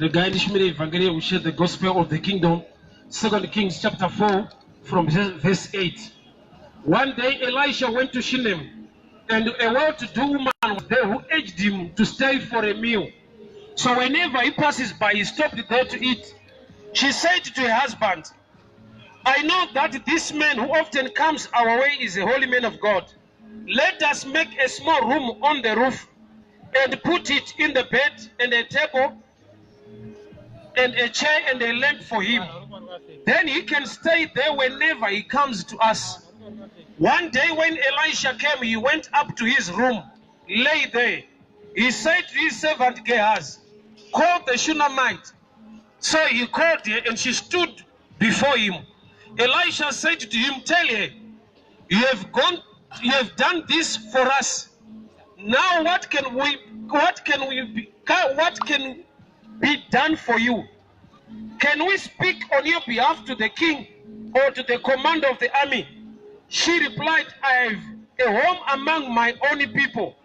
Regai ndishumire ivhangeri yeushe, the gospel of the kingdom. Second Kings chapter 4 from verse 8. One day Elisha went to Shunem, and a well-to-do woman was there who urged him to stay for a meal. So whenever he passes by, he stopped there to eat. She said to her husband, "I know that this man who often comes our way is a holy man of God. Let us make a small room on the roof and put it in the bed and a table and a chair and a lamp for him. Then he can stay there whenever he comes to us." One day when Elisha came, he went up to his room, lay there. He said to his servant Gehazi, "Call the Shunammite." So he called her, and she stood before him. Elisha said to him, "Tell her, you have done this for us. Now what can be done for you? Can we speak on your behalf to the king or to the commander of the army?" She replied, "I have a home among my own people."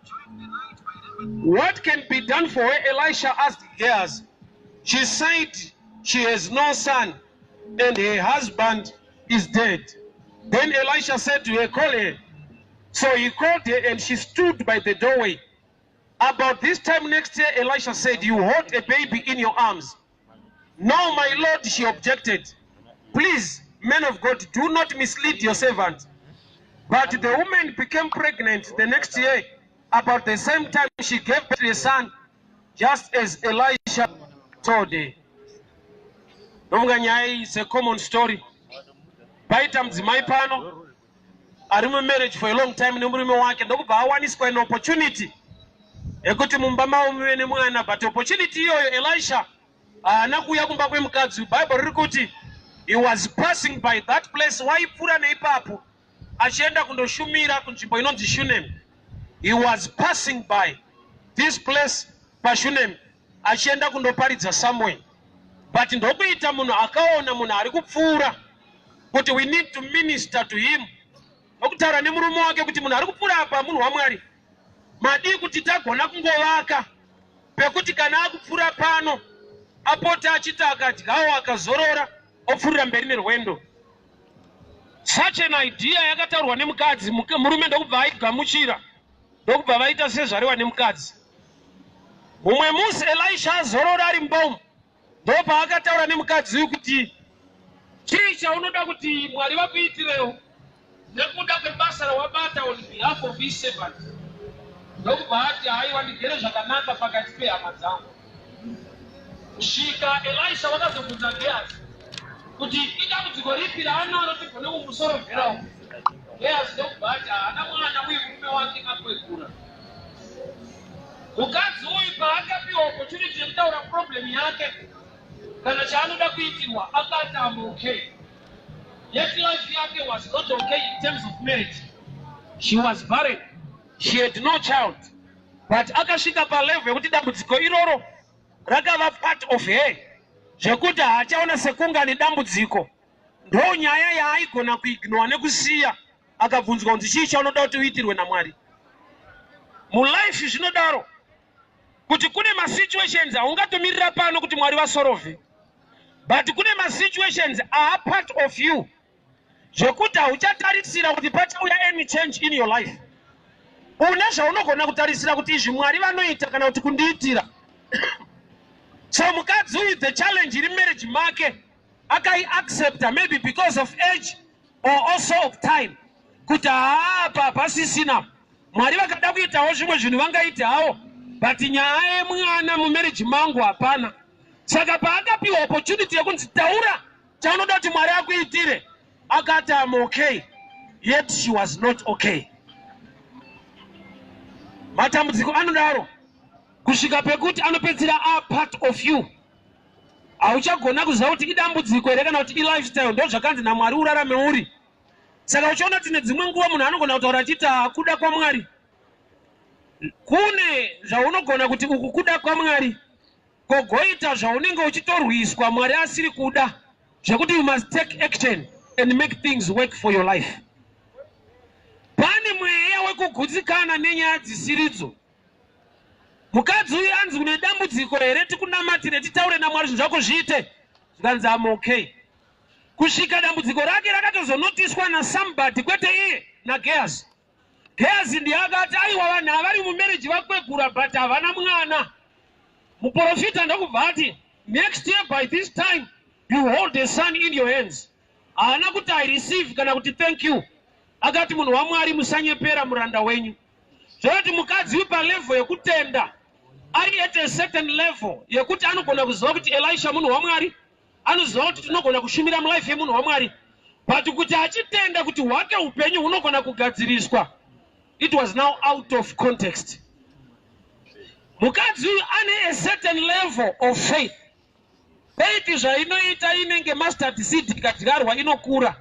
"What can be done for her?" Elisha asked Gehazi. She said, "She has no son and her husband is dead." Then Elisha said to her, "Call her." So he called her, and she stood by the doorway. "About this time next year," Elisha said, "you hold a baby in your arms." "No, my lord," she objected. "Please, man of God, do not mislead your servant." But the woman became pregnant the next year. About the same time, she gave birth to a son, just as Elisha told her. Ndofunga nyaya iyi is a common story. Paita mudzimai pano ari mumarriage for a long time nemurume wake, ndokubva awaniswa an opportunity yekuti mumba mavo muve nemwana. But opportunity iyoyo, Elisha haana kuuya kumba kwemukadzi. Bhaibheri riri kuti he was passing by that place, waipfuura neipapo achienda kundoshumira kunzvimbo inonzi Shunem. He was passing by this place paShunem achienda kundoparidza somewhere, but ndokuita munhu akaona munhu ari kupfuura kuti we need to minister to him, nokutaura nemurume wake kuti munhu ari kupfuura apa munhu waMwari. Madii kuti tagona kungovaka pekuti kana akupfuura pano apota achiti akadyawo, akazorora, opfuurira mberi nerwendo? Such an idea yakataurwa nemukadzi, murume ndokubva aigamuchira, ndokubva vaita sezvariwa nemukadzi. Mumwe musi Elisha azorora ari mumba, ndopaakataura nemukadzi uyu kuti, "Chii chaunoda kuti Mwari vakuitirewo nekuda kwebasa rawabata on behalf of his servant?" Ndokubva ati, "Haiwa, ndigere zvakanaka pakati pehama dzangu." Kusvika Elisha wakazobvunza Gehazi kuti idambudziko ripi raanaro, tigone kumusorovherawo. Gehazi ndokubva ati haana mwana uye murume wake akwegura. Mukadzi uyu paakapiwa opportunity yekutaura problem yake kana chaanoda kuitirwa, akati, "Am okay." Yet life yake was not okay in terms of marriage. She was barren, she had no child, but akasvika palevel yekuti dambudziko iroro rakava part of her, zvekuti haachaona sekunge ane dambudziko. Ndo nyaya yaaigona kuignora nekusiya akabvunzwa kunzi, "Chii chaunoda kuti uitirwe naMwari mulife?" Zvinodaro kuti kune masituations aungatomirira pano kuti Mwari vasolve, but kune masituations are part of you, zvekuti hauchatarisira kuti pachauya any change in your life. Une zvaunogona kutarisira kuti izvi Mwari vanoita kana kuti kundiitira. So mukadzi uyu, the challenge iri marriage make akaiaccepta, maybe because of age or also of time, kuti haapa pasisina. Mwari vakada kuitawo zvimwe zvinhu vangaite hawo, but nyaya yemwana mumarriage mangu hapana. Saka paakapiwa opportunity yekunzi, "Taura chaunoda kuti Mwari akuitire," akati, "Am okay." Yet she was not okay. Matambudziko anodaro kusvika pekuti anopedzisira a part of you. Hauchagona kuziva kuti idambudziko here kana kuti ilifestyle, ndo zvakanzi naMwari urarame uri. Saka uchiona kuti nedzimwe nguva munhu anogona kutaura achiti hakuda kwaMwari. Kune zvaunogona kuti uku kuda kwaMwari, kogoita zvaunenge uchitorwiswa Mwari asiri kuda, zvekuti you must take action and make things work for your life. Pane mweya wekugutsikana nenyaya dzisiridzo. Mukadzi uyu anzi, "Une dambudziko here? Tikunamatire, titaure naMwari, zvinhu zvako zviite." Zvikanzi, "Am okay." Kusvika dambudziko rake rakatozonotiswa nasomebody, kwete iye, naGehazi. Gehazi ndiye akati, "Aiwa, vanhu havari mumarriage, vakwegura, but havana mwana." Muprofita ndokubva ati, "Next year by this time you hold a son in your hands." Haana kuti, "I receive," kana kuti, "Thank you." Akati, "Munhu waMwari, musanyepera muranda wenyu." Zvokuti mukadzi uyu palevel yekutenda ari at a certain level yekuti anogona kuziva kuti Elisha munhu waMwari, anoziva kuti tinogona kushumira mulife yemunhu waMwari, but kuti achitenda kuti hwake upenyu hunogona kugadziriswa, it was now out of context. Mukadzi uyu ane a certain level of faith. Faith zvainoita, inenge mustard seed, ikadyarwa inokura.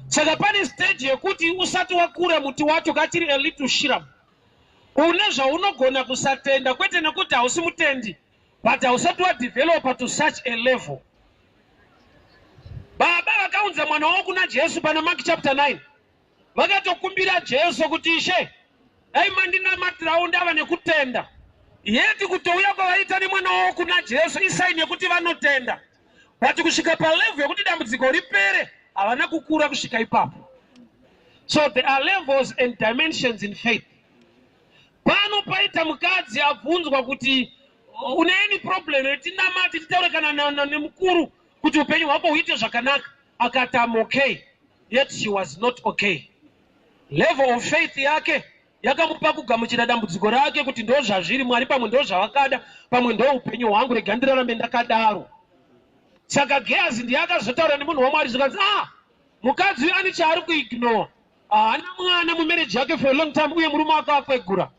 Saka pane stage yekuti usati wakura muti wacho, kachiri a little shrub, une zvaunogona kusatenda, kwete nekuti hausi mutendi, but hausati wadevelopa to such a level. Baba vakaunza mwana wavo kuna Jesu pana Mark chapter 9, vakatokumbira Jesu kuti, "Ishe, dai mandinamatirawo, ndava nekutenda." Yeti kutouya kwavaita nemwana wavo kuna Jesu isign yekuti vanotenda, but kusvika palevel yekuti dambudziko ripere, havana kukura kusvika ipapo. So there are levels and dimensions in faith. Pano paita mukadzi abvunzwa kuti, "Une any problem yetinamati, titaure kana nemukuru kuti upenyu hwako huite zvakanaka?" Akati, "Am okay." Yet she was not okay. Level of faith yake yakamupa kugamuchira dambudziko rake kuti ndo zvazviri, Mwari pamwe ndo zvavakada, pamwe ndo upenyu hwangu, rega ndirarame ndakadaro. Saka Gehazi ndiye akazotaura nemunhu waMwari, zvikanzi, "Ah, mukadzi uyu ane chaari kuignore. Haana mwana mumarriage yake for a long time, uye murume wake akwegura."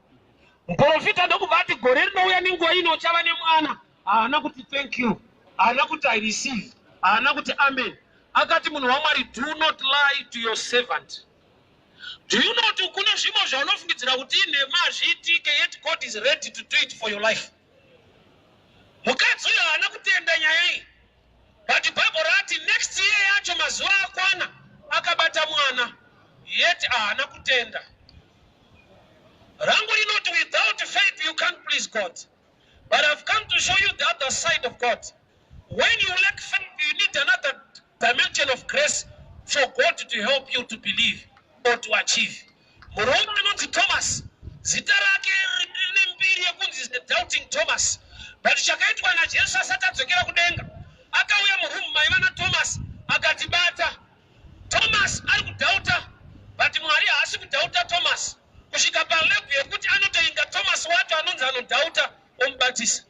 Muprofita ndokubva ati, "Gore rinouya nenguva ino uchava nemwana." Haana kuti, "Thank you," haana kuti, "I receive," haana kuti, "Amen." Akati, "Munhu waMwari, do not lie to your servant." Do you know kuti kune zvimwe zvaunofungidzira kuti inhema, hazviitike, yet God is ready to do it for your life? Mukadzi uyo haana kutenda nyaya iyi, but Bhaibheri rati next year yacho mazuva akwana, akabata mwana, yet haana kutenda. Rangu rinoti, without faith you can't please God, but I've come to show you the other side of God. When you lack faith, you need another dimension of grace for God to help you to believe or to achieve. Murume anonzi Thomas, zita rake rine mbiri yekunzi the Doubting Thomas, but chakaitwa naJesu asati adzokera kudenga, akauya muroom maiva naThomas, akati, "Bata." Thomas ari kudoubta, but Mwari haasi kudoubta Thomas kusvika palevel yekuti anotoinga Thomas wacho anonzi anodoubta, omubatisa.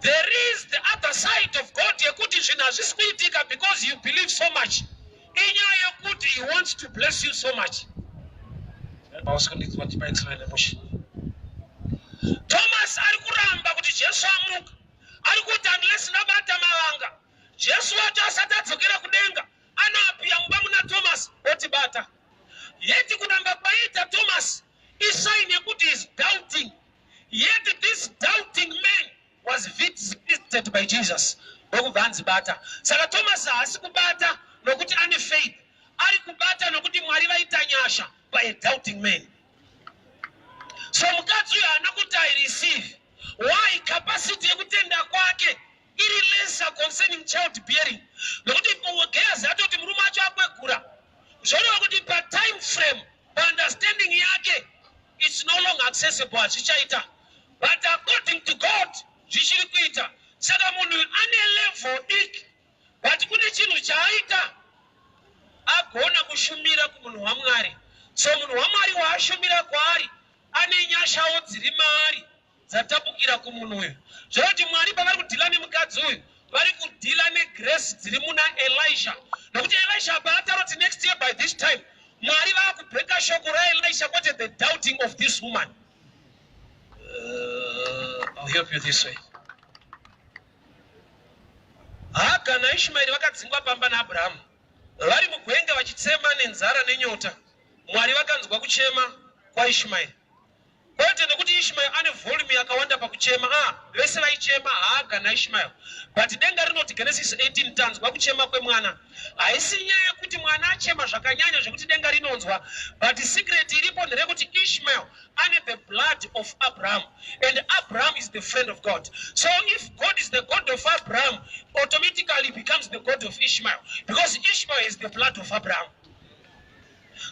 There is the other side of God yekuti zvinhu hazvisi kuitika because you believe so much, inyaya yekuti he wants to bless you so much. Hausi kundinzwa, ndibatsirwe nemushe. Thomas ari kuramba kuti Jesu amuka, ari kuti, "Unless ndabata mavanga." Jesu wacho asati adzokera kudenga anoappear mumba muna Thomas, oti, "Bata." Yet kuramba kwaiita Thomas isign yekuti is doubting, yet this doubting man was visited by Jesus, ndokubva anzi, "Bata." Saka Thomas haasi kubata nokuti ane faith, ari kubata nokuti Mwari vaita nyasha by a doubting man. So mukadzi uyu haana kuti, "I receive." Why? Capacity yekutenda kwake iri lesser concerning child bearing, nokuti Gehazi atoti murume acho akwegura, zvoreva kuti patime frame, paunderstanding yake, it's no longer accessible, hazvichaita, but according to God zvichiri kuita. Saka munhu ane level diki, but kune chinhu chaaita, agona kushumira kumunhu waMwari. So munhu waMwari waashumira kwaari ane nyashawo dziri maari dzatapukira kumunhu uyu. Zvokuti Mwari pavari kudeala nemukadzi uyu, vari kudeala negrace dziri muna Elisha, nokuti Elisha paataura kuti, "Next year by this time," Mwari vaakubreaka shoko raElisha, kwete the doubting of this woman. I'll help you this way. Haga naIshmaeri vakadzingwa pamba naAbhurahamu, vari mugwenga vachitsema nenzara nenyota. Mwari vakanzwa kuchema kwaIshmaeri. Kwete nekuti Ishmael ane volume yakawanda pakuchema. Ah, vese vaichema Haga naIshmael. But denga rinoti Genesis 18 tanzwa kuchema kwemwana. Haisi nyaya yekuti mwana achema zvakanyanya zvekuti denga rinonzwa, but secret iripo nderekuti Ishmael ane the blood of Abraham and Abraham is the friend of God. So if God is the God of Abraham, automatically becomes the God of Ishmael because Ishmael is the blood of Abraham.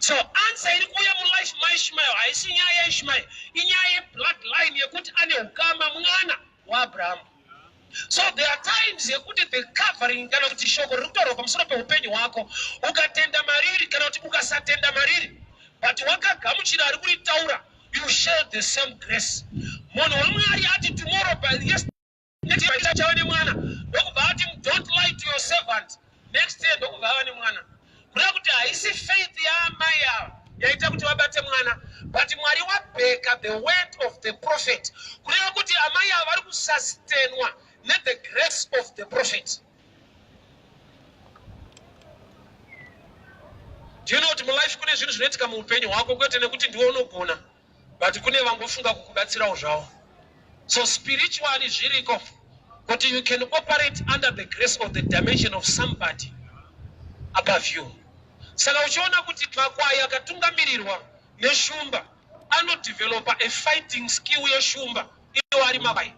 So answer iri kuuya mulife maIshmael haisi nyaya yaIshmael, inyaya yebloodline yekuti ane ukama mwana waAbraham. So there are times yekuti the covering kana kuti shoko riri kutaurwa pamusoro peupenyu hwako, ukatenda mariri kana kuti ukasatenda mariri, but wakagamuchira ari kuritaura, you share the same grace. Munhu waMwari ati tomorrow by yes chave nemwana, ndokubva ati don't lie to your servant. Next year ndokubva ava nemwana. Kureva kuti haisi faith yaamai ava yaita kuti vabate mwana, but Mwari wabheka the word of the prophet. Kureva kuti amai ava vari kusustainwa nethe grace of the prophet. Do you know kuti mulife kune zvinhu zvinoitika muupenyu hwako kwete nekuti ndiwe unogona, but kune vangofunga kukubatsirawo zvavo. So spiritually zviriko kuti you can operate under the grace of the dimension of somebody above you. Saka uchiona kuti makwai akatungamirirwa neshumba anodevelopa a fighting skill yeshumba iwo ari makwai,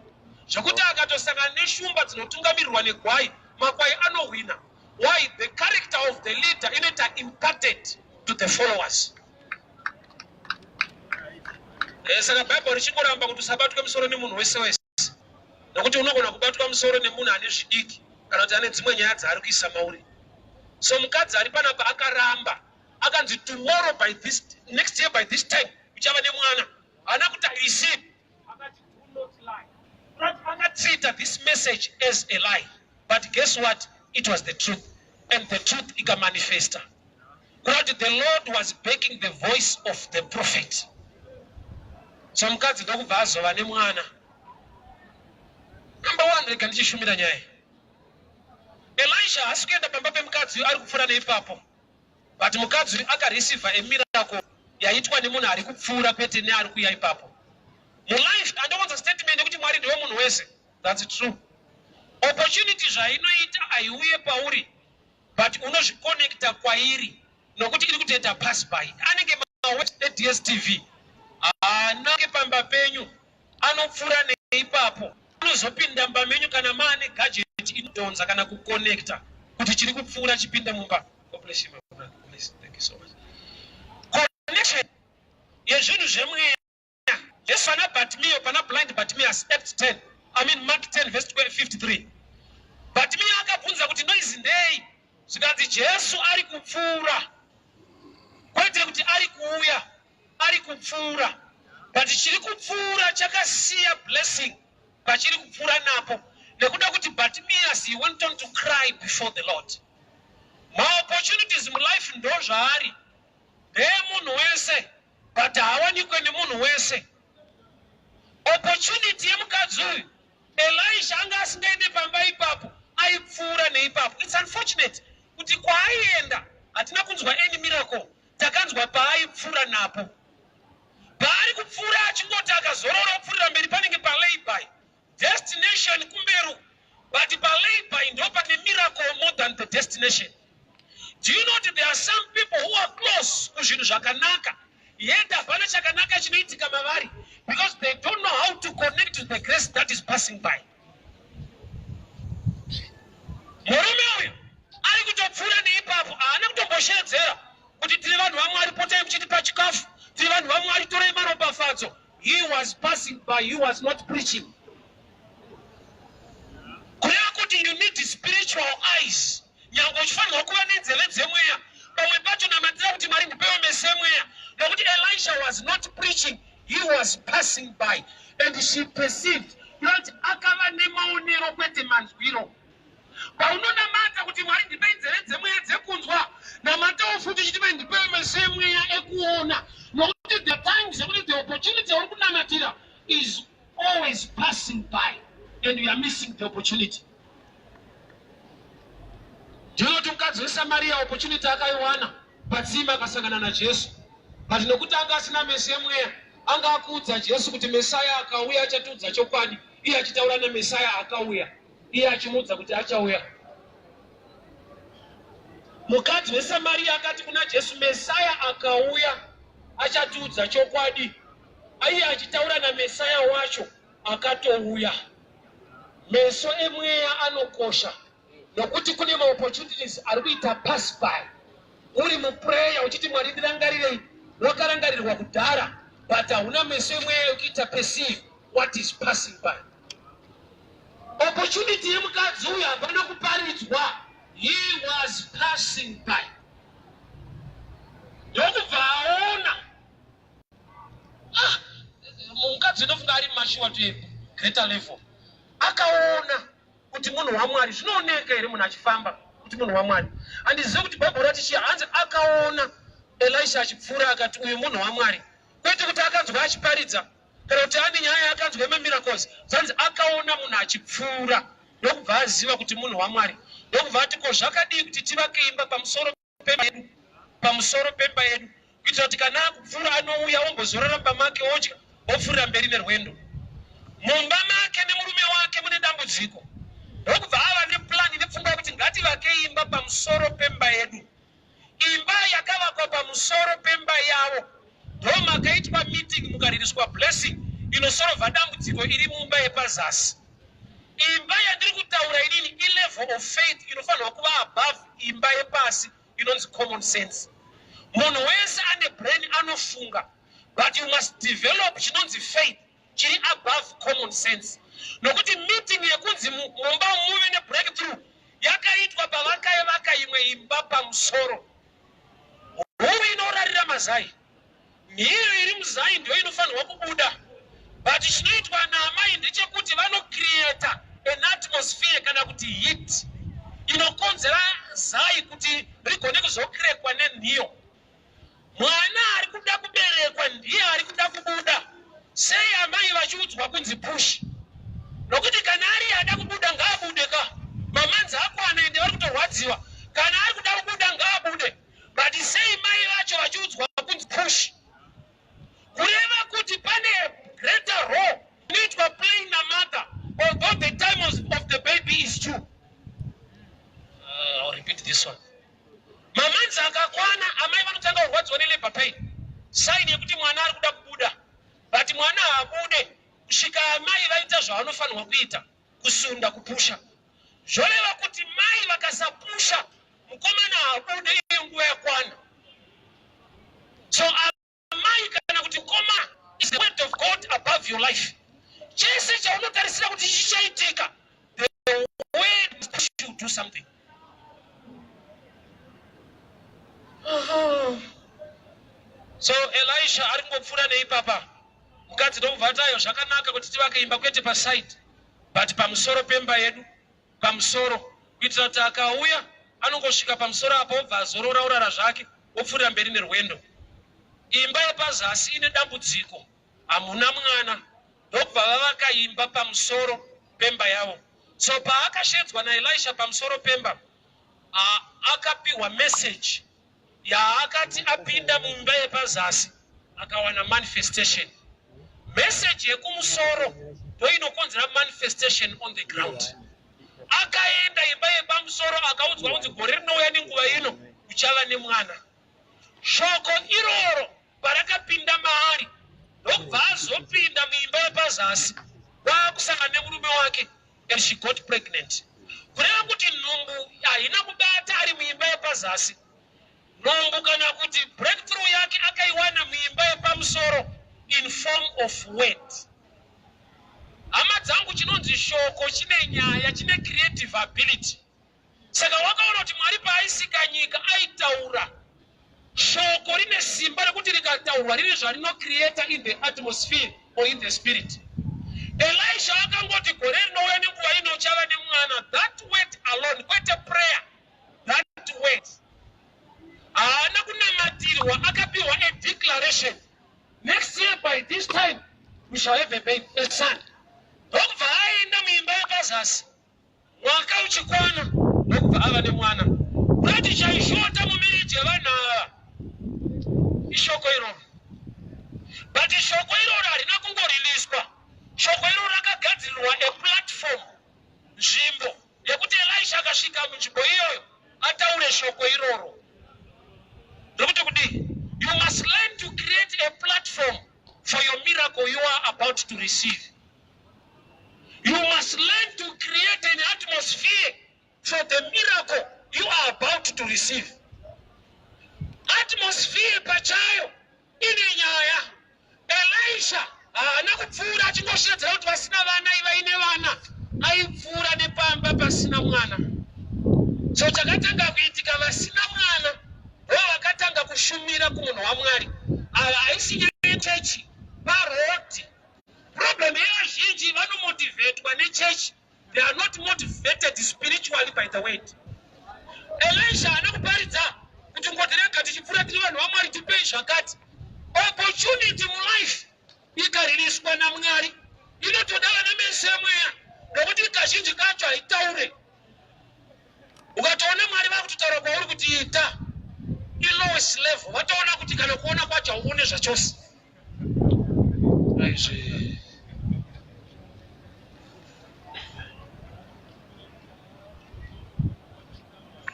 zvekuti akatosangana neshumba dzinotungamirirwa negwai, makwai anohwina. Why? The character of the leader inoita imparted to the followers. Saka Bhaibheri richingoramba kuti usabatwe musoro nemunhu wese wese, nokuti unogona kubatwa musoro nemunhu ane zvidiki kana kuti ane dzimwe nyaya dzaari kuisa mauri. So mukadzi ari panapa akaramba, akanzi tomorrow by this, next year by this time uchava nemwana. Haana kuti haisi, akati do not lie. Akatreata this message as a lie, but guess what? It was the truth, and the truth ikamanifesta. Kurati the Lord was backing the voice of the prophet. So mukadzi ndokubva azova nemwana. Number one, rega ndichishumira nyaya. Elisha haasi kuenda pamba pemukadzi uyu, ari kupfuura neipapo, but mukadzi uyu akareceiva a miracle yaitwa nemunhu ari kupfuura, kwete neari kuuya ipapo. Mulife andowanza statement yekuti Mwari ndiwe munhu wese. That's true. Opportunity zvainoita haiuye pauri, but unozvikonekta kwairi nokuti iri kutoita pass by. Anenge maDStv haanake pamba penyu, anopfuura neipapo, anozopinda mumba menyu kana maane gadget inodhonza kana kukonekta kuti chiri kupfuura chipinde mumba. God bless you, my brother. Bless. Thank you so much. Connection yezvinhu zvemweya. Jesu ana Bartimaeus, pana blind Bartimaeus, Act 10, I mean Mark 10 verse 53. Bartimaeus akabvunza kuti noise ndei, zvikanzi Jesu ari kupfuura, kwete kuti ari kuuya, ari kupfuura. But chiri kupfuura chakasiya blessing pachiri kupfuura napo, nekuda kuti Bartimaeus, he went on to cry before the Lord. Maopportunities mulife ndo zvaari, ndeemunhu wese, but haawanikwe nemunhu wese. Opportunity yemukadzi uyu, Elisha anga asingaende pamba ipapo, aipfuura neipapo. It's unfortunate kuti kwaaienda hatina kunzwa any miracle, takanzwa paaipfuura napo. Paari kupfuura achingoti akazorora opfuurira mberi, panenge palay-by, destination kumberu, but palay-by ndo pane miracle more than the destination. Do you know that there are some people who are close kuzvinhu zvakanaka, yet hapana chakanaka chinoitika mavari, because they don't know how to connect to the grace that is passing by? Murume uyu ari kutopfuura neipapo, haana kutomboshedzera kuti tiri vanhu vaMwari, potai muchitipa chikafu, tiri vanhu vaMwari, torai maropafadzo. He was passing by, he was not preaching. Kureva kuti you need spiritual eyes. Nyange uchifanirwa kuva nenzeve dzemweya, pamwe pacho namatira kuti Mwari ndipewo meso emweya, nokuti Elisha was not preaching, he was passing by and she perceived. Kuti akava nemaonero kwete manzwiro. Paunonamata kuti Mwari ndipei nzeve dzemweya dzekunzwa, namatawo futi uchiti Mai ndipewo meso emweya ekuona, nokuti the times yekuti the opportunity yauri kunamatira is always passing by and you are missing the opportunity. Ndinoti mukadzi weSamariya opportunity akaiwana patsime, akasangana naJesu, but nokuti anga asina meso emweya. Anga akuudza Jesu kuti Mesaya akauya achatiudza chokwadi, iye achitaura naMesaya akauya, iye achimuudza kuti achauya. Mukadzi weSamaria akati kuna Jesu, Mesaya akauya achatiudza chokwadi, iye achitaura naMesaya wacho akatouya. Meso emweya anokosha nokuti kune maopportunities ari kuita pass by. Uri muprayer uchiti, "Mwari, ndirangarirei," wakarangarirwa kudhara, but hauna meso emweya ekuita perceive what is passing by. Opportunity yemukadzi uyu hapana kuparidzwa, he was passing by, ndokubva aona. Ah, mukadzi unofunga ari mature to a greater level, akaona kuti munhu waMwari. Zvinooneka here munhu achifamba kuti munhu waMwari? Handizivi kuti Bhaibheri rati chii. Hanzi akaona Elisha achipfuura, akati, "Uyu munhu waMwari." Kwete kuti akanzwa achiparidza kana kuti ane nyaya yakanzwa yemamiracles. Zvanzi akaona munhu achipfuura, ndokubva aziva kuti munhu waMwari, ndokubva ati, "Ko zvakadii kuti tivake imba pamusoro pemba yedu, pamusoro pemba yedu, kuitira kuti kana akupfuura anouya ombozorora mumba make, odya, opfuurira mberi nerwendo?" Mumba make nemurume wake mune dambudziko, ndokubva ava neplani, nepfungwa yekuti ngativake imba pamusoro pemba yedu. Imba yakavakwa pamusoro pemba yavo, ndo makaitwa meeting, mukaririswa blessing inosolva dambudziko iri mumba yepazasi. Imba yandiri kutaura inini ilevel of faith inofanirwa kuva above imba yepasi inonzi common sense. Munhu wese ane brain anofunga, but you must develop chinonzi faith chiri above common sense, nokuti meeting yekunzi mumba muve nebreakthrough yakaitwa pavakaivaka imwe imba pamusoro. Huru inorarira mazai, nhiyo iri muzai ndiyo inofanirwa kubuda, but chinoitwa naamai ndechekuti vanocreata an atmosphere kana kuti heat inokonzera zai kuti rigone kuzocrackwa nenhiyo. Mwana ari kuda kuberekwa ndiye ari kuda kubuda. Sei amai vachiudzwa kunzi push? Nokuti kana ari ada kubuda, ngaabude ka. Mamonths akwana, ende vari kutorwadziwa. Kana ari kuda kubuda, ngaabude. But sei mai vacho vachiudzwa kunzi push? Kureva kuti pane greater role inoitwa play namother, although the time of the baby is due. I'll repeat this one. Mamonths akakwana, amai vanotanga kurwadziwa nelabor pain, sign yekuti mwana ari kuda kubuda, but mwana haabude kusvika amai vaita zvavanofanirwa kuita, kusunda, kupusha. Zvoreva kuti mai vakasapusha, mukomana haabude iyo nguva yakwana. So amai kana kuti mukoma is the word of God above your life. Chese chaunotarisira kuti chichaitika, the word must push you do something. So Elisha ari kungopfuura neipapa, mukadzi ndokubva ati, "Ayo, zvakanaka kuti tivake imba, kwete paside but pamusoro pemba yedu, pamusoro, kuitira kuti akauya anongosvika pamusoro apo, obva azorora, urara zvake, opfuurira mberi nerwendo. Imba yepazasi ine dambudziko, hamuna mwana." Ndokubva vavaka imba pamusoro pemba yavo. So paakashedzwa naElisha pamusoro pemba, akapiwa message yaakati apinda mumba yepazasi akawana manifestation. Message yekumusoro ndo inokonzera manifestation on the ground. Akaenda imba yepamusoro, akaudzwa kunzi gore rinouya nenguva ino uchava nemwana. Shoko iroro parakapinda maari, ndokubva azopinda muimba yepazasi, waakusangana nemurume wake, and she got pregnant. Kureva kuti nhumbu haina kubata ari muimba yepazasi. Nhumbu kana kuti breakthrough yake akaiwana muimba yepamusoro in form of word. Hama dzangu, chinonzi shoko chine nyaya, chine creative ability. Saka wakaona kuti Mwari paaisika nyika aitaura. Shoko rine simba rekuti rikataurwa rine zvarinocreata in the atmosphere or in the spirit. Elisha akangoti, "Gore rinouya nenguva ino uchava nemwana." That word alone, kwete prayer, that word. Haana kunamatirwa, akapiwa a declaration: next year by this time we shall have a baby, a son. Ndokubva aenda muimba yepazasi, mwaka uchikwana, ndokubva ava nemwana. Kurati chaishota mumarriage yevanhu ava ishoko iroro. But shoko iroro harina kungoriliswa. Shoko iroro rakagadzirirwa a platform, nzvimbo yekuti Elisha akasvika munzvimbo iyoyo ataure shoko iroro. Ndokuti kudii? You must learn to create a platform for your miracle you are about to receive. You must learn to create an atmosphere for the miracle you are about to receive. Atmosphere pachayo ine nyaya. Elisha haana kupfuura achingosvedzera kuti vasina vana ivaine vana, aipfuura nepamba pasina mwana. So chakatanga kuitika, vasina mwana ndo vakatanga kushumira kumunhu waMwari. Ava haisi nyaya yechechi parodi. Problem yevazhinji, vanomotivetwa nechechi, they are not motivated spiritually by the word. Elisha haana kuparidza kuti ngotirega tichipfuura tiri vanhu vaMwari, tipei zvakati. Opportunity mulife ikaririswa naMwari inotoda vana meso emweya, nokuti kazhinji kacho haitaure. Ukatoona Mwari vakutotaura kwauri kuti ita, ilowest level, vatoona kuti kana kuona kwacho hauone zvachose. Aizve.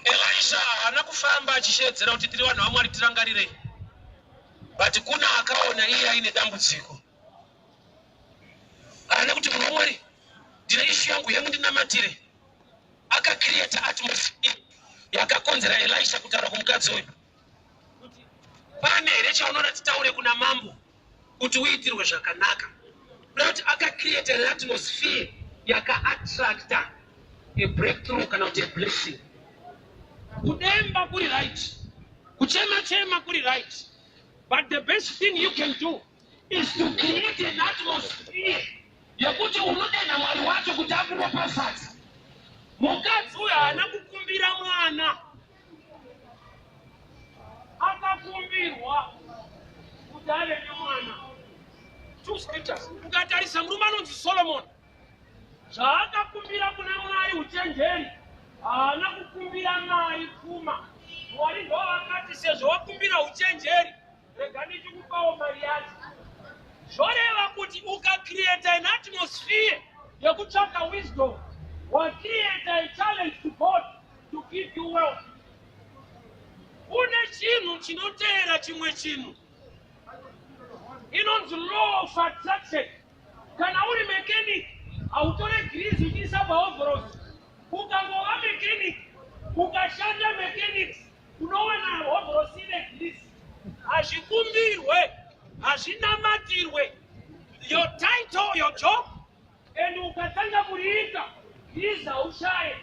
Elisha haana kufamba achishedzera kuti tiri vanhu vaMwari, tirangarirei, but kuna akaona iye aine dambudziko. Haana kuti, "Munhu waMwari, ndine issue yangu, yemundinamatire." Akacreata atmosphere yakakonzera Elisha kutaura kumukadzi uyu kuti, "Pane here chaunoda titaure kuna mambo kuti uitirwe zvakanaka?" Kuda kuti akacreata an atmosphere yakaattracta a breakthrough kana kuti a blessing. Kudemba kuri right, kuchema chema kuri right, but the best thing you can do is to create an atmosphere yekuti unodena Mwari wacho kuti akuropafadza. Mukadzi uyu haana kukumbira mwana, akakumbirwa kuti ave nemwana. Two scriptures. Ukatarisa murume anonzi Solomon, zvaakakumbira kuna Mwari uchenjeri, haana kukumbira mari, pfuma. Mwari ndo vakati, "Sezvo wakumbira uchenjeri, rega ndichikupawo mari yacho." Zvoreva kuti ukacreata an atmosphere yekutsvaka wisdom, wacreata a challenge to God to give you wealth. Kune chinhu chinoteera chimwe chinhu inonzi law of attraction. Kana uri mechanic, hautore grease uchiisa paovhorosi. Ukangova mechanic, ukashanda mechanics, unowana hovhorosi ine grease. Hazvikumbirwe, hazvinamatirwe. Your title, your job, and ukatanga kuriita, grease haushaye.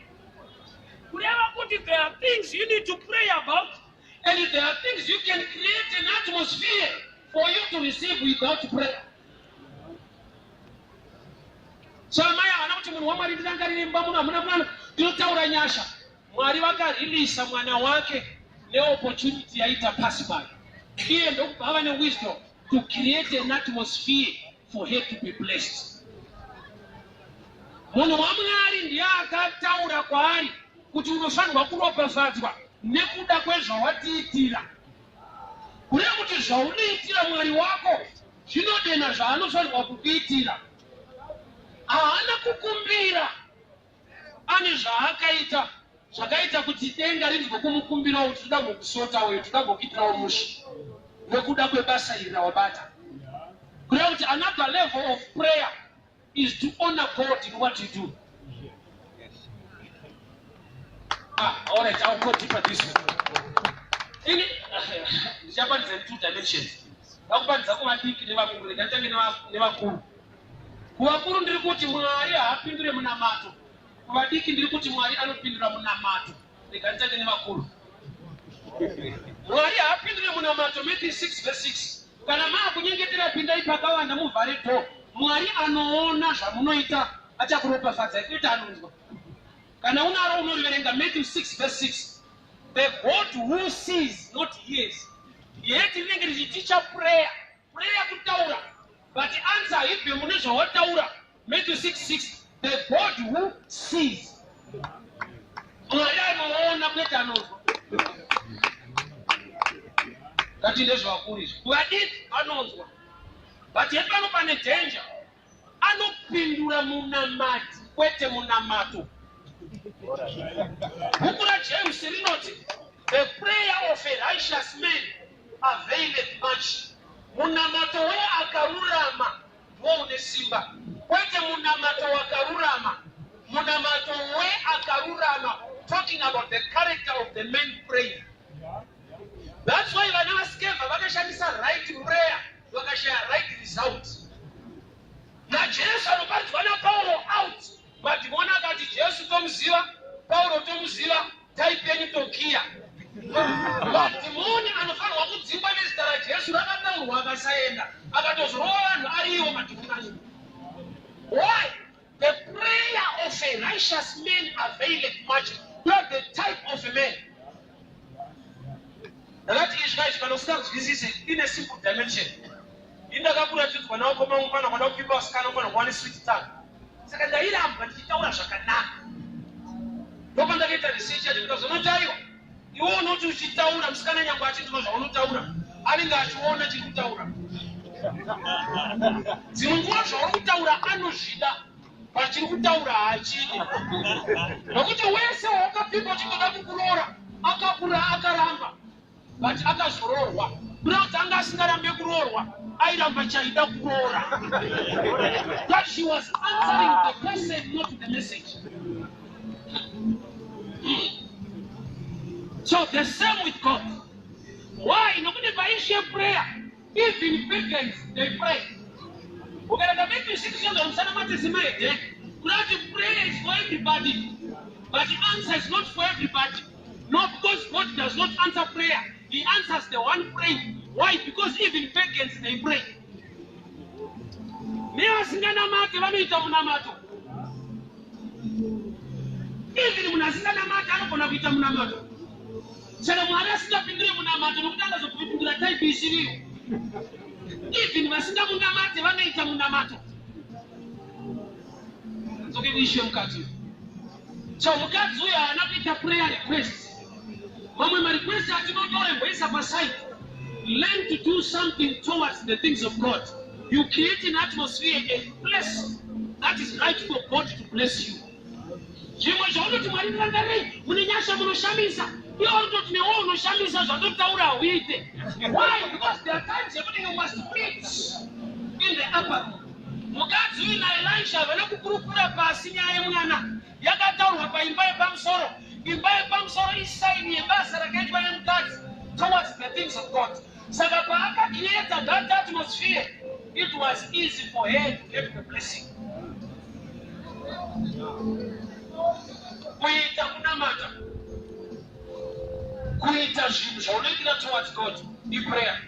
Kureva kuti there are things you need to pray about and there are things you can create an atmosphere for you to receive without prayer. So amai havana kuti, "Munhu waMwari, ndirangarire, mumba muno hamuna mwana, ndinotaura nyasha." Mwari vakarilisa mwana wake neopportunity yaita pass by. Iye ndokubva ava newisdom to create an atmosphere for her to be blessed. Munhu waMwari ndiye akataura kwaari kuti unofanirwa kuropafadzwa nekuda kwezvawatiitira. Kureva kuti zvaunoitira Mwari wako zvinodena zvaanofanirwa kukuitira. Haana kukumbira, ane zvaakaita zvakaita kuti denga rinzwe kumukumbirawo kuti toda kumbokusota uyo, toda kumbokuitirawo mushe nekuda kwebasa iri rawabata. Kureva kuti another level of prayer is to honor God in what you do. Ah, all right, I'll go deeper this way. Ini ndichaparidza in two dimensions. Ndakuparidza kuvadiki nevakuru. Rega nditange nevakuru. Kuvakuru ndiri kuti Mwari haapindure munamato. Kuvadiki ndiri kuti Mwari anopindura munamato. Rega nditange nevakuru. Mwari haapindure munamato. Matthew 6 verse 6. Kana maakunyengetera, pindai pakavanda, muvhare door. Mwari anoona zvamunoita achakuropafadzai, kwete anonzwa. Kana unaro unoriverenga, Matthew 6 verse 6. The God who sees, not hears. Yet rinenge richiticha prayer. Prayer kutaura, but answer haibve mune zvawataura. Matthew 6 6. The God who sees. Mwari anoona, kwete anonzwa. Ngati ndezvavakuru izvi. Kuvadiki anonzwa. But hepano pane danger. Anopindura munamati kwete munamato. Bhuku raJames rinoti the prayer of a righteous man availeth much. Munamato weakarurama ndiwo une simba, kwete munamato wakarurama. Munamato weakarurama, talking about the character of the man praying. That's why vana vaSkeva vakashandisa right prayer vakashaya right result. NaJesu anoparidzwa naPauro out. Madhimoni akati Jesu tomuziva, Pauro tomuziva, type yenyu tokiya. Madhimoni anofanirwa kudzingwa nezita raJesu rakataurwa akasaenda akatozorova vanhu ariwo madhimoni acho. Why? The prayer of a righteous man availeth much. Not the type of a man. Ndakati izvi kaizvi kana usinganzwisise ine simple dimension. Ini ndakakuratidzwa nawo mangu pana kwada kupimba vasikana ufanira kuva nesweet tongue. Saka ndairambwa ndichitaura zvakanaka. Ndopandakaita research yacho ndikazonotaiwa. Iwe unoti uchitaura musikana nyangwe achinzwa zvaunotaura anenge achiona chiri kutaura. Dzimwe nguva zvauri kutaura anozvida but chiri kutaura haachidi. Nokuti wese wawakapfimba uchingoda kukuroora akakura akaramba but akazoroorwa. Kuda kuti anga asingarambe kuroorwa airamba chaida kuroora. But she was answering the person, not the message. So the same with God. Why? Nokuti paissue prayer, even pagans they pray. Ukaenda Matthew 6 yonzi musanamate semahedheni. Kuda kuti prayer is for everybody. But the answer is not for everybody. No, because God does not answer prayer. He answers the one praying. Why? Because even pagans they pray. Nevasinganamate vanoita munamato. Even munhu asinganamate anogona kuita munamato. Saka Mwari asingapindure munamato nokuti angazopindura type isiriyo. Even vasingamunamate vanoita munamato. Dzoke kuissue yemukadzi. So mukadzi uyu haana kuita prayer request. Mamwe marequest atinotora imboisa paside. Learn to do something towards the things of God. You create an atmosphere, a place that is right for God to bless you. Zvimwe zvaunoti Mwari ndirangarirei mune nyasha munoshamisa, iwe unototi newe unoshamisa zvandotaura hauite. Why? Because there are times yekuti you must meet in the upper room. Mukadzi uyu naElisha havana kukurukura pasi nyaya yemwana yakataurwa paimba yepamusoro. Imba yepamusoro isign yebasa rakaitwa nemukadzi towards the things of God. Saka paakacreata that atmosphere, it was easy for her to get the blessing. Kuita kunamata, kuita zvinhu zvaunoitira towards God iprayer.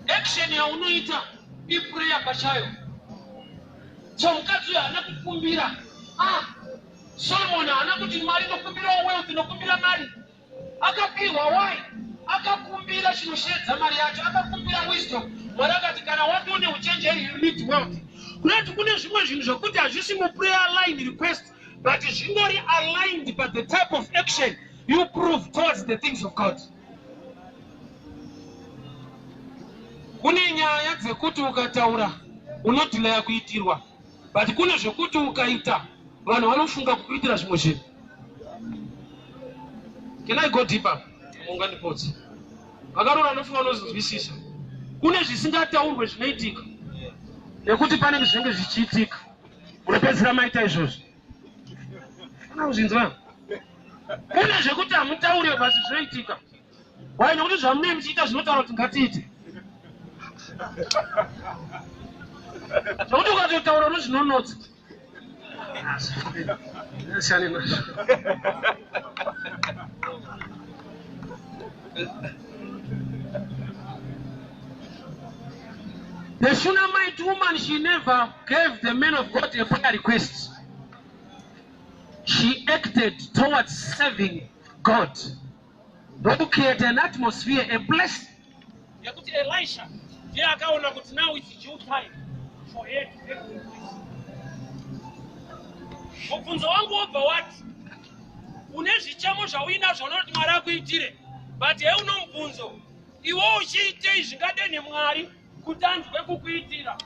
Action yaunoita iprayer pachayo. So mukadzi uyu haana kukumbira. Solomon haana kuti Mwari ndokumbirawo wealth, ndokumbira mari. Akapihwa. Why? Akakumbira chinosheedza mari yacho, akakumbira wisdom. Mwari akati kana watone uchenjeri you need wealth. Kunoti kune zvimwe zvinhu zvokuti hazvisi muprayer line request, but zvingori aligned by the type of action you prove towards the things of God. Kune nyaya dzekuti ukataura unodhilaya kuitirwa, but kune zvekuti ukaita vanhu vanofunga kukuitira zvimwe zvinhu. Can I go deeper? Mungandipotsa. Vakarora anofunga unozvinzwisisa. Kune zvisingataurwe zvinoitika nekuti pane zvinenge zvichiitika, munopedzisira maita izvozvo. Kana kuzvinzwa, kune zvekuti hamutaure basi zvinoitika. Why? Nekuti zvamunenge muchiita zvinotaura kuti ngatiite. Zvekuti ukatotaura unozvinonotsa. Siyane nazvo. The Shunammite woman, she never gave the man of God a prayer request. She acted towards serving God. To create an atmosphere, a place. Yekuti Elisha ndiye akaona kuti now it's due time for her to get the blessing. Mubvunzo wangu wobva wati, une zvichemo zvauinazvo unoti Mwari akuitire, but heuno mubvunzo, iwe uchiitei zvingadenhe Mwari? Kuti anzwe kukuitira.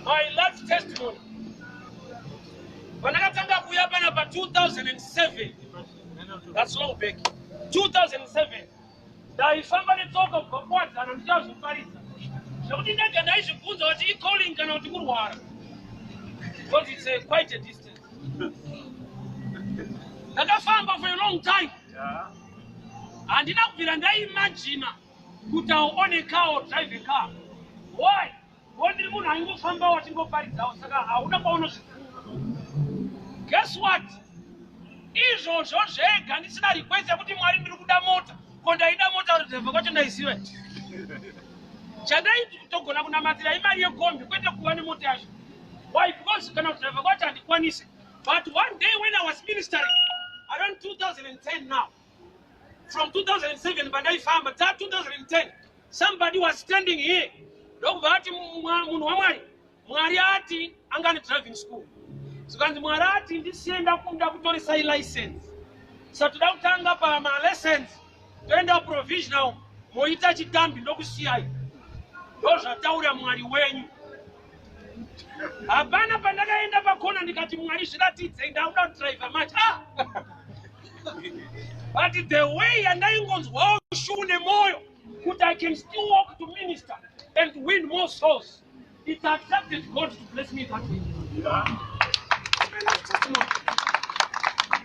My last testimony. Pandakatanga kuuya panapa 2007. That's long back. 2007. Ndaifamba netsoka kubva kuWadzana ndichazoparidza. Zvekuti ndega ndaizvibvunza kuti icalling kana kuti kurwara. Because it's quite a distance. Ndakafamba for a long time. Handina kubvira ndaimagina kuti I'll own a car or drive a car. Why? Ngo ndiri munhu aingofambawo achingoparidzawo, saka hauna kwaunozvifunga. Guess what? Izvozvo zvega, ndisina request yekuti, "Mwari, ndiri kuda mota." Ko ndaida mota, kudhiraivha kwacho ndaiziva. Chandaitogona kunamatira imari yekombi, kwete kuva nemota yacho. Why? Because kana kudhiraivha kwacho handikwanisi. But one day when I was ministering around 2010, now from 2007 pandaifamba ta 2010, somebody was standing here, ndokubva ati, "Munhu waMwari, Mwari ati," anga driving school, zikanzi, "Mwari ati ndisiye ndakunda kutoresai license. Saka toda kutanga pamalessons, toenda provisional, moita chitambi, ndokusiyai. Ndozvataura Mwari wenyu." Hapana pandakaenda pakona ndikati, "Mwari, zviratidzei, ndakuda kudhiraivha manje." Ah! But the way yandaingonzwawo shuu nemwoyo kuti I can still walk to minister and win more souls, it attracted God to bless me that way. Testimony.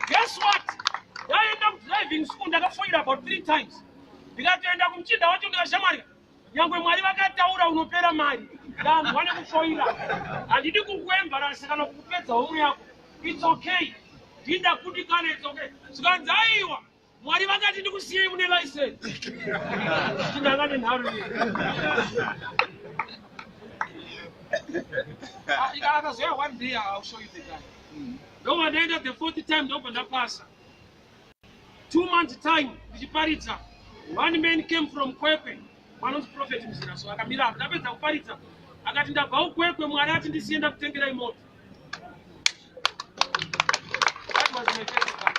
Guess what? Ndaenda kudriving school, ndakafoira about three times. Ndikatoenda kumuchinda wacho, ndikashamwari, nyangwe Mwari vakataura, unopera mari, ndanzwa nekufoira, handidi kukuembarasa kana kukupedza homwe yako. It's okay, ndindakundikana, it's okay. Zvikanzi, "Aiwa, Mwari vakati ndikusiyei mune license." Tindanga nenharo iyi. Ah, akazoya one day, I'll show you the guy. Ndobva ndaenda the fourth time, ndobva ndapasa. 2 months time ndichiparidza, one man came from Kwekwe, vanonzi Prophet Muzira. So akamira apo, ndapedza kuparidza, akati, "Ndabva uKwekwe, Mwari ati ndisiye ndakutengerai mota." That was my first car.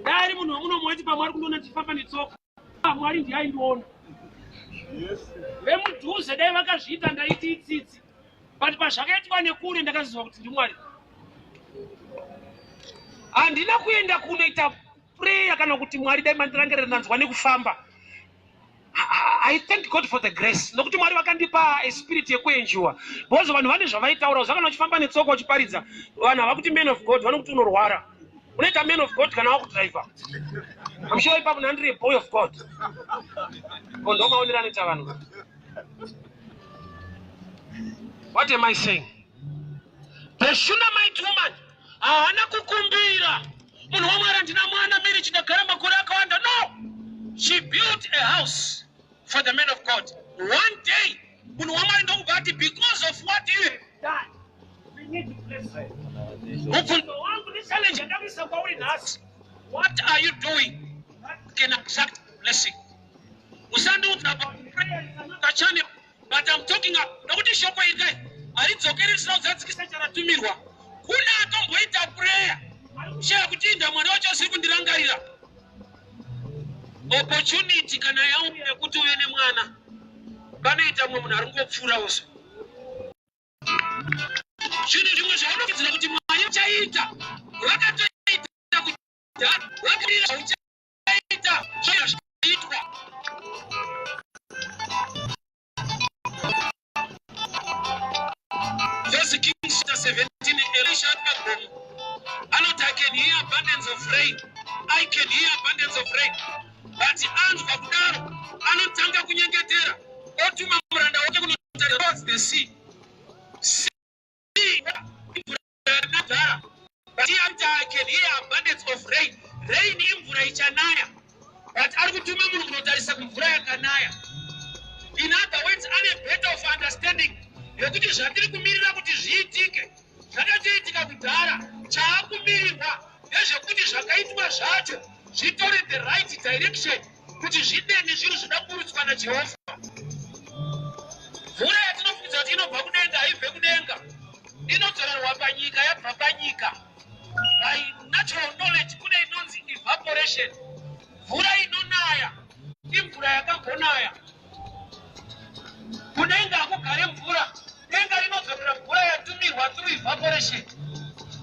Dai ari munhu wemuno waiti pamwe ari kundiona ndichifamba netsoka. Ah, Mwari ndiye aindiona. Vemudhuze dai vakazviita, ndaiti itsitsi, but pazvakaitwa nekure, ndakaziva kuti ndiMwari. Handina kuenda kunoita prayer kana kuti, "Mwari, dai mandirangarira, ndanzwa nekufamba." I thank God for the grace, nokuti Mwari vakandipa a spirit yekuenjoya, because vanhu vane zvavaitaura. Zvakana uchifamba netsoka uchiparidza, vanhu havakuti man of God, vanokuti unorwara. Unoita man of God kana wakudhiraivha. I'm sure ipapo ndandiri boy of God. Ko ndo maonero anoita vanhu. What am I saying? The Shunammite woman haana kukumbira, "Munhu waMwari, handina mwana, marriage ndagara makore akawanda." No, she built a house for the man of God. One day munhu waMwari ndokubva ati, "Because of what you have done, we need to bless her." Mubvunzo wangu nechallenge yandakuisa kwauri nhasi: what are you doing that can attract blessing? Usandiudza about prayer kachannel, but I'm talking about, nokuti shoko iri kai haridzokeri risina kuzadzikisa charatumirwa. Kuna atomboita prayer ari kushaya kuti, "Inda Mwari wacho asiri kundirangarira?" Opportunity kana yauya yekuti uve nemwana, panoita mumwe munhu ari ngopfuura uso. Zvinhu zvimwe zvaunokudzira kuti Mwari uchaita, vakatoita kudhara, vakarira uchaita zvaitwa. First Kings chapter 17, Elisha ari pagomo anoti, "I can hear abundance of rain, I can hear abundance of rain." But anzwa kudaro, anotanga kunyengetera, otuma muranda wake kunotarira towards the sea. Sea imvura yakadhara, but iye anoti, "I can hear abundance of rain." Rain imvura ichanaya, but ari kutuma munhu kunotarisa kumvura yakanaya. In other words, ane better of understanding yekuti zvatiri kumirira kuti zviitike zvakatoitika kudhara. Chaakumirirwa ndezvekuti zvakaitwa zvacho zvitore the right direction kuti zvidene zvinhu zvinoda kuburutswa naJehovha. Mvura yatinofungidza kuti inobva kudenga haibve kudenga, inodzorerwa panyika, yabva panyika. By natural knowledge, kune inonzi evaporation. Mvura inonaya imvura. mvura yakambonaya. Kudenga hakugare mvura. Denga rinodzorera mvura yatumirwa through evaporation.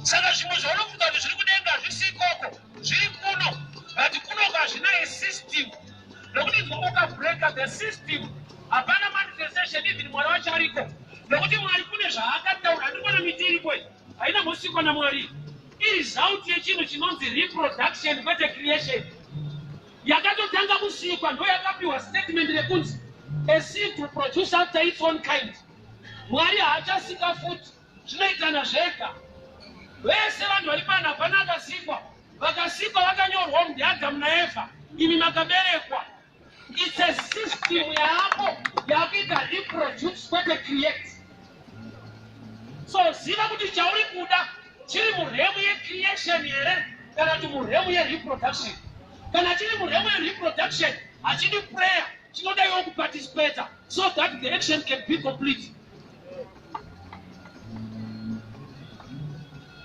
Saka zvimwe zvaunofunga kuti zviri kudenga hazvisi ikoko, zviri kuno. But kunoko hazvina a system, nokuti ukabreaka the system hapana manifestation, even Mwari wacho ariko, nokuti Mwari kune zvaakataura. Handikuona miti iripo iyi haina mbosikwa naMwari. Iresult yechinhu chinonzi reproduction, kwete creation. Yakatotanga kusikwa ndo yakapiwa statement rekunzi a seed to produce after its own kind. Mwari haachasika futi, zvinoitana zvega. Vese vanhu vari pano hapana akasikwa. Vakasikwa vakanyorwa ndiAdhamu naEvha. Imi makaberekwa. It's a system yako yakuita reproduce, kwete create. So ziva kuti chauri kuda chiri murealm yecreation here kana kuti murealm yereproduction. Kana chiri murealm yereproduction hachidi prayer, chinoda iwe kuparticipata so that the action can be complete.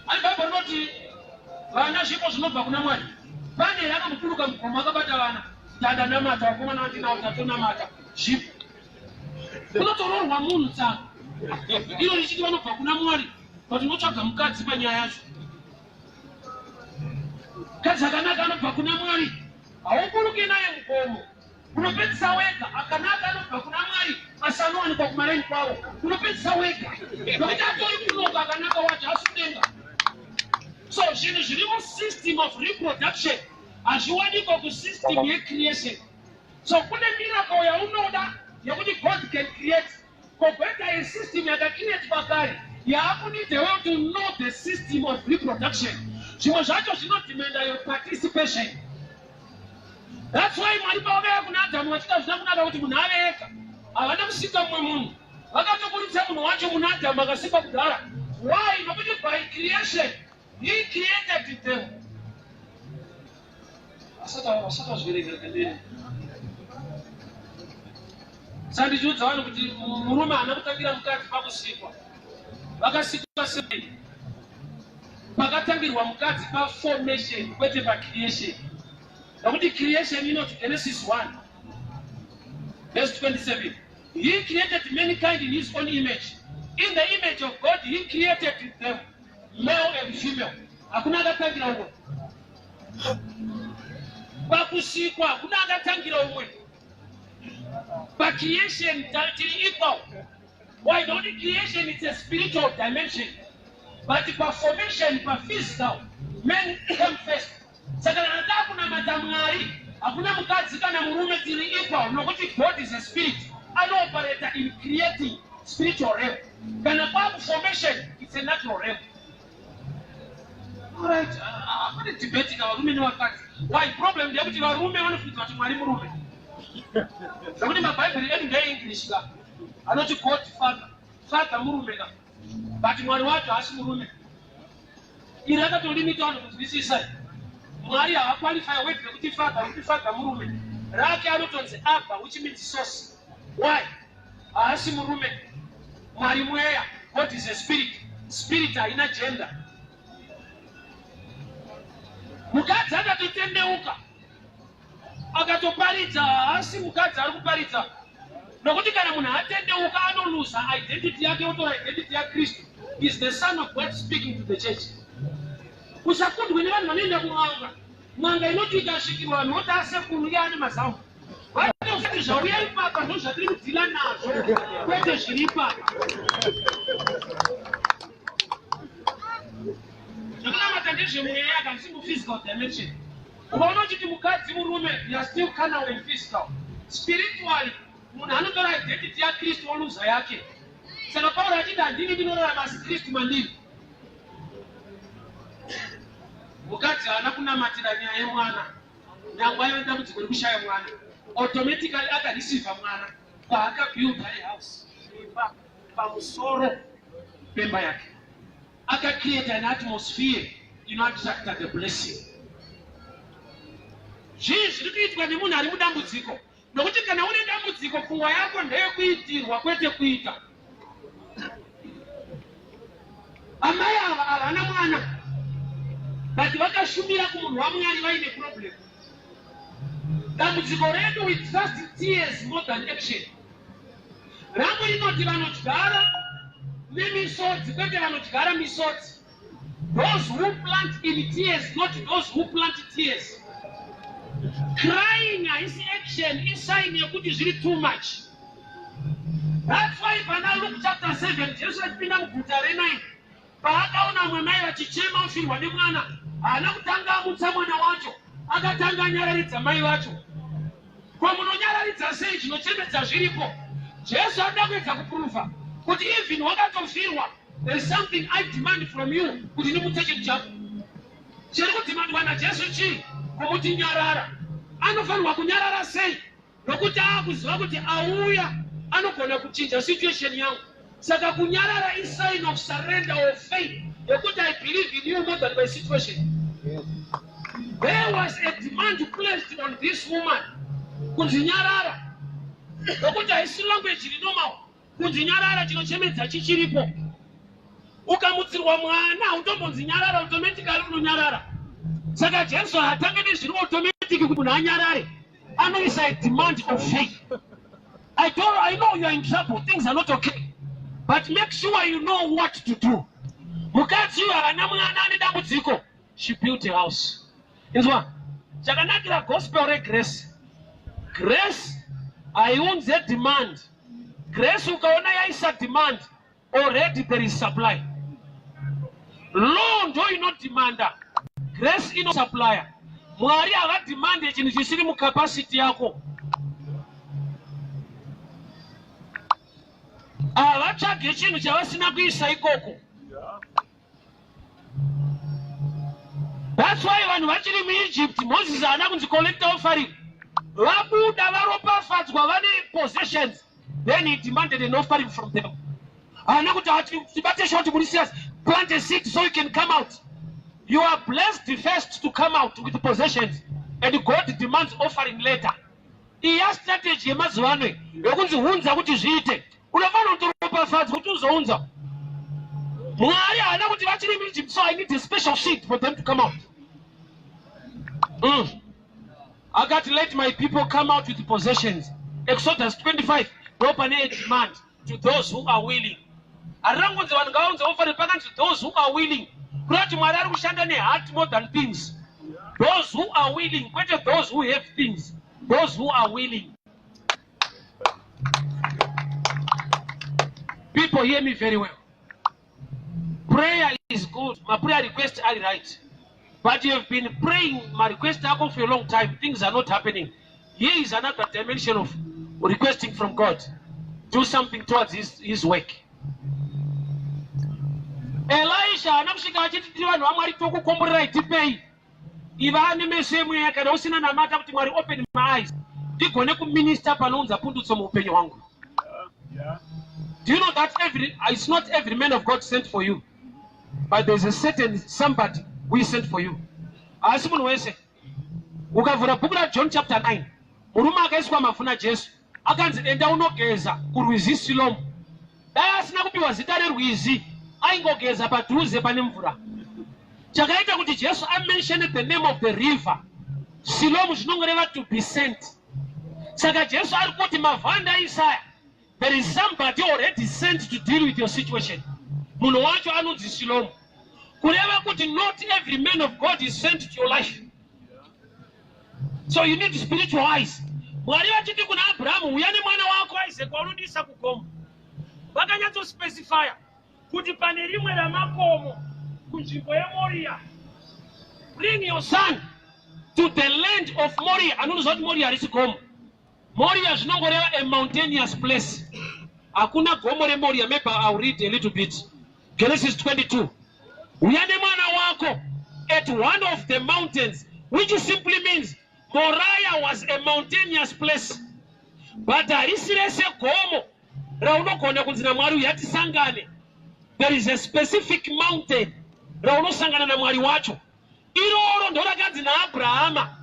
Ani Bhaibheri rinoti vana zvipo zvinobva kuna Mwari. Pane here akamuturuka mugomo akabata vana, "Tandanamata, vakomana vandinawo, tatonamata zvipo"? Kunotororwa munhu tsano iro richiti vanobva kuna Mwari, but unotsvaga mukadzi panyaya yacho. Mukadzi akanaka anobva kuna Mwari, hauburuki naye mugomo, unopedzisa wega. Akanaka anobva kuna Mwari, asi anowanikwa kumareni kwavo. Unopedzisa wega nokuti atori kunoka. Akanaka wacho asi kudenga. So zvinhu zviri musystem of reproduction hazviwanikwa kusystem yecreation. So kune miracle yaunoda yekuti God can create, kogoita yesystem yakacreatwa kare yaakunida iwe to know the system of reproduction. Zvimwe zvacho zvinodemanda your participation. That's why Mwari pavakauya kuna Adhamu vachida zvina kunaka kuti munhu ave ega, havana kusika mumwe munhu. Vakatoburitsa munhu wacho muna Adhamu akasikwa kudhara. Why? Nokuti by creation he created them. Asatazviverenga kandeni. Saka ndichiudza vanhu kuti murume haana kutangira mukadzi pakusikwa. Vakasikwa sei? Pakatangirwa mukadzi paformation, kwete pacreation, nokuti creation inoti Genesis 1 verse 27, "He created mankind in his own image. In the image of God he created them, male and female." Hakuna akatangira umwe pakusikwa, hakuna akatangira umwe pacreation. Tiri equal. Why? Nokuti creation is a spiritual dimension, but paformation, paphysical, men came first. Saka kana takunamata Mwari, hakuna mukadzi kana murume, tiri equal, nokuti God is a spirit, anooperata in creating spiritual realm. Kana kwakuformation, it's a natural realm. Alright, hapane debate ka varume nevakadzi. Why? Problem ndeyekuti varume vanofungidzwa kuti Mwari murume, zvokuti mabhaibheri edu ndeeEnglish ka anoti God Father. Father murume ka, but Mwari wacho haasi murume. Iri rakatolimita vanhu kunzwisisa. Mwari haaqualify word rekuti Father, rekuti Father murume. Rake anotonzi Abba, which means source. Why? Haasi murume. Mwari mweya. God is a spirit. Spirit haina gender. Mukadzi akatotendeuka akatoparidza, haasi mukadzi ari kuparidza, nokuti kana munhu atendeuka anoluza identity yake, otora identity yaKristu. Is the Son of God speaking to the church. Usakundwe nevanhu vanoenda kun'anga. N'anga inoti ikasvikirwa, vanhu voti asekuru iye ane mazamu. Vatozati zvauya ipapa ndo zvatiri kudeala nazvo, kwete zviri ipapa. Zvekunamata ndezvemweya, kana zvisi muphysical dimension. Ukaona uchiti mukadzi murume, you are still carnal and physical. Spiritually, munhu anotora identity yaKristu, oluza yake. Saka Pauro achiti, "Handini ndinorarama, asi Kristu mandiri." Mukadzi haana kunamatira nyaya yemwana, nyangwe aive dambudziko rekushaya mwana. Automatically akareceiva mwana paakabuilda a house imba pamusoro pemba yake. Akacreata an atmosphere inoattracta the blessing. Zvii zviri kuitwa nemunhu ari mudambudziko? Nokuti kana une dambudziko, pfungwa yako ndeyekuitirwa, kwete kuita. Amai ava havana mwana, but vakashumira kumunhu waMwari vaine problem. Dambudziko redu, we trust tears more than action. Rangu rinoti vanodyara nemisodzi, kwete vanodyara misodzi. Those who plant in tears, not those who plant tears. Crying haisi action, isign yekuti zviri too much. That's why pana Luke chapter 7, Jesu achipinda muguta reNaini, paakaona vamwe mai vachichema ufirwa nemwana, haana kutanga amutsa mwana wacho, akatanga anyararidza mai vacho. Ko munonyararidza sei zvinochemedza zviripo? Jesu anoda kuedza kuprova kuti even wakatofirwa, there is something I demand from you, kuti ndimutse chinhu chako. Chiri kudemandwa naJesu chii? Kumuti nyarara. Anofanirwa kunyarara sei? Nokuti aakuziva kuti auya anogona kuchinja situation yangu. Saka kunyarara isign of surrender of faith yekuti I believe in you more than my situation. There was a demand placed on this woman kunzi nyarara, nokuti haisi language rinomawo kunzi nyarara. Chinochemedza chichiripo. Ukamutsirwa mwana, hautombonzi nyarara automatically, unonyarara. Saka Jesu haatange nezviri automatic kuti munhu anyarare. Anoisa a demand of faith. I know you are in trouble, things are not okay, but make sure you know what to do. Mukadzi uyu haana mwana, ane dambudziko. She built a house. Inzwa chakanakira gospel regrace. Grace haiunze demand. Grace ukaona yaisa demand, already there is supply. Law ndo inodemanda, grace inosupplya. Mwari havademande chinhu chisiri mucapacity yako. Havatsvage chinhu chavasina kuisa ikoko. That's why vanhu vachiri muEgypt, Moses haana kunzi collect offering. Vabuda, varopafadzwa, vane possessions, then he demanded an offering from them. Haana kuti tibate short, muri serious, plant a seed so you can come out. You are blessed first to come out with possessions, and God demands offering later. Iya strategy yemazuva ano yokunzi hunza kuti zviite. Unofanira kutoropafadzwa kuti uzounza. Mwari haana kuti vachiri muEgypt, so I need a special seed for them to come out. Akati, "Let my people come out with possessions." Exodus 25 ndo pane a demand to those who are willing. Harirangonzi vanhu ngavaunze offering, pakanzi those who are willing, kureva kuti Mwari ari kushanda neheart more than things. Those who are willing, kwete those who have things. Those who are willing. People, hear me very well. Prayer is good. My prayer request are right, but you have been praying my request ako for a long time, things are not happening. Here is another dimension of requesting from God. Do something towards his work. Elisha haana kusvika achiti, "Tiri vanhu vaMwari, tokukomborerai, tipei." Iva nemeso emweya. Kana usina, namata kuti, "Mwari, open my eyes ndigone kuminister panounza pundutso muupenyu hwangu." Do you know that every it's not every man of God sent for you, but there's a certain somebody who is sent for you? Asi munhu wese. Ukavhura bhuku raJohn chapter 9, murume akaiswa mavhu naJesu akanzi, "Enda unogeza kurwizi Silomu." Dai asina kupiwa zita rerwizi, aingogeza padhuze pane mvura. Chakaita kuti Jesu amention the name of the river Silomu, zvinongoreva to be sent. Saka Jesu ari kuti, mavhu andaisa, there is somebody already sent to deal with your situation. Munhu wacho anonzi Silomu. Kureva kuti not every man of God is sent to your life, so you need spiritual eyes. Mwari vachiti kuna Abrahamu, "Uya nemwana wako Isaac waunodisa kugomo," vakanyatsospecifya kuti pane rimwe ramakomo kunzvimbo yeMoria. Bring your son to the land of Moria. Anonoziva kuti Moria harisi gomo. Moria zvinongoreva a mountainous place. Hakuna gomo reMoria. Maybe I'll read a little bit. Genesis 22. Uya nemwana wako at one of the mountains, which simply means Moriah was a mountainous place, but harisi rese gomo raunogona kunzi naMwari, "Uya tisangane." There is a specific mountain raunosangana naMwari wacho. Iroro ndo rakanzi naAbrahama,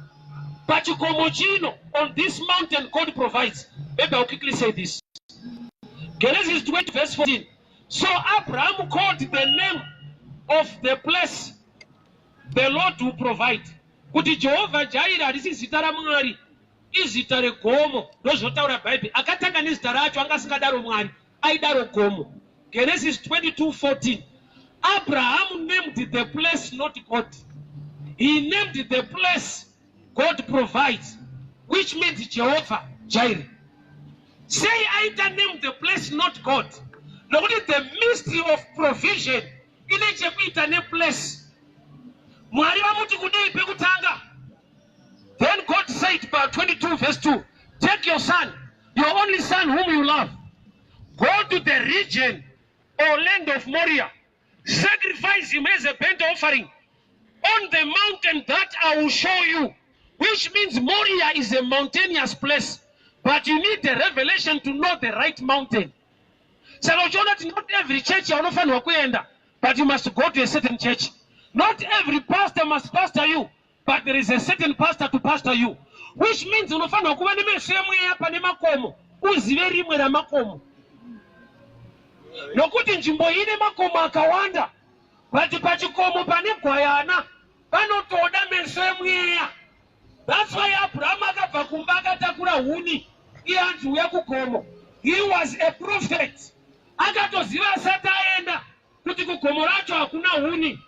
pachikomo chino, on this mountain God provides. Maybe I'll quickly say this. Genesis 20 verse 14. So Abraham called the name of the place "The Lord Will Provide." Kuti Jehovha Jireh harisi zita raMwari. Izita regomo, ndozvinotaura Bhaibheri. Akatanga nezita racho anga asingadaro Mwari, aidaro gomo. Genesis 22:14. Abraham named the place not God. He named the place God provides, which means Jehovah Jireh. Sei aita name the place not God? Nokuti the mystery of provision ine chekuita neplace. Mwari vamuti kudii pekutanga? Then God said, pa 22 verse 2, take your son, your only son whom you love, go to the region or land of Moriah, sacrifice him as a burnt offering on the mountain that I will show you, which means Moriah is a mountainous place, but you need the revelation to know the right mountain. Saka uchiona kuti not every church yaunofanirwa kuenda, but you must go to a certain church. Not every pastor must pastor you, but there is a certain pastor to pastor you, which means unofanirwa kuva nemeso emweya pane makomo, uzive rimwe ramakomo, nokuti nzvimbo ine makomo akawanda, but pachikomo pane gwayana panotoda meso emweya. That's why Abrahamu akabva kumba akatakura huni, iye anzi uya kugomo. He was a prophet, akatoziva asati aenda kuti kugomo racho hakuna huni.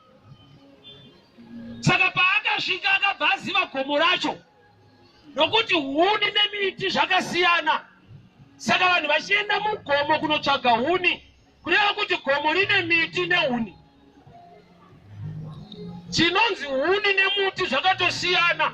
Saka paakasvika akabva aziva gomo racho, nokuti huni nemiti zvakasiyana. Saka vanhu vachienda mugomo kunotsvaga huni, kureva kuti gomo rine miti nehuni. Chinonzi huni nemuti zvakatosiyana.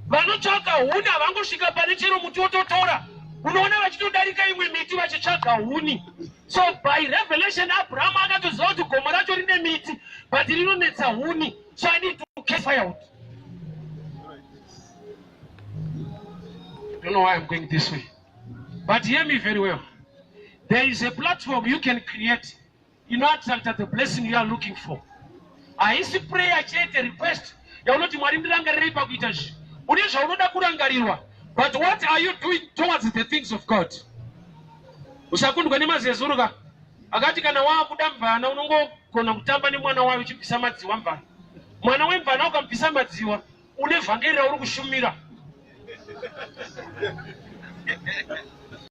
Vanotsvaga huni havangosvika pane chero muti wototora, unoona vachitodarika imwe miti vachitsvaga huni. So by revelation Abrahamu akatoziva kuti gomo racho rine miti, but rinonetsa huni, so I need to carry firewood. Don't know why I'm going this way, but hear me very well. There is a platform you can create inoattracta the blessing you are looking for. Haisi prayer chete, request yaunoti Mwari ndirangarirei pakuita izvi. Une zvaunoda kurangarirwa, but what are you doing towards the things of God? Usakundwa nemazezuru ka akati kana waakuda mvana unongogona kutamba nemwana wayo uchibvisa madziwa mvana. Mwana wemvana ukamubvisa madziwa une vhangeri rauri kushumira.